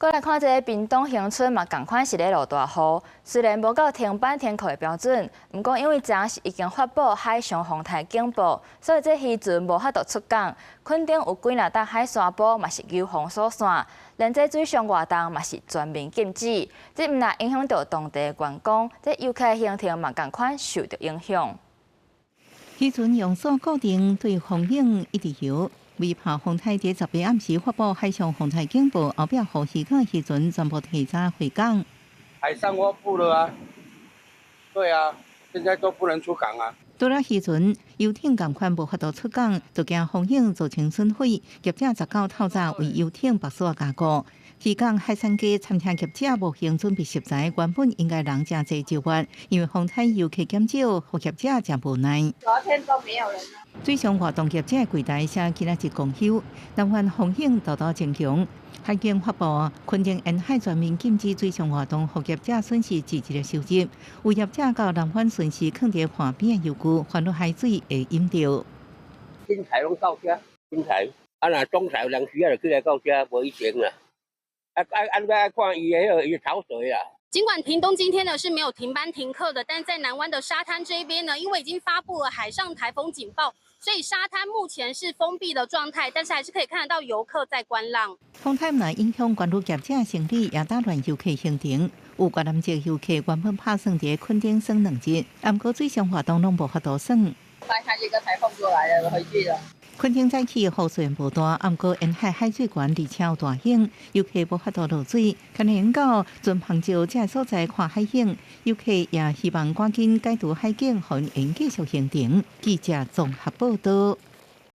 過來看這个屏東恆春嘛，仝款是咧落大雨。雖然無到停班停課的標準，毋過因為昨是已經發布海上風台警報，所以這漁船無法度出港。墾丁有幾若搭海沙埔嘛是遊風所散，連這水上活動嘛是全面禁止。這毋但影響著當地的觀光，這遊客行程嘛仝款受著影響。漁船用索固定對風湧一直游。為怕風台佇10日暗時發布海上風台警報，後壁予漁港漁船全部提早回港。海上發布了啊，對啊，現在都不能出港啊。除了漁船、遊艇仝款無法度出港，就驚風湧造成損毀。業者19透早為遊艇縛索加固。漁港海產街餐廳業者無閒準備食材，原本應該人誠濟就月，因為風台遊客減少，予業者誠無奈。昨天都沒有人。水上活動業者櫃台寫今仔日公休，南灣風湧沓沓增強，海警發布墾丁沿海全面禁止水上活動，予業者損失一日的收入。有業者到南灣巡視囥佇岸邊的遊具，翻落海水會淹著。凊彩攏到遮，凊彩，啊若總裁有人需要就起來到遮，無一定啦。啊啊啊！愛看伊的彼个伊潮水啊。儘管屏東今天呢是沒有停班停課的，但在南灣的沙灘這一邊呢，因為已經發布了海上颱風警報，所以沙灘目前是封閉的狀態，但是還是可以看得到遊客在觀浪。風台毋但影響觀旅業者生意，也打亂遊客行程。有越南籍遊客原本拍算佇墾丁耍2日，毋過水上活動攏無法度耍。來看一個颱風過來了，回去了。墾丁早起雨雖然無大，毋過沿海海水懸，而且有大湧，遊客無法度落水，可能到船篷石這个所在看海景。遊客也希望趕緊解除海警，予𪜶繼續行程。記者綜合報道。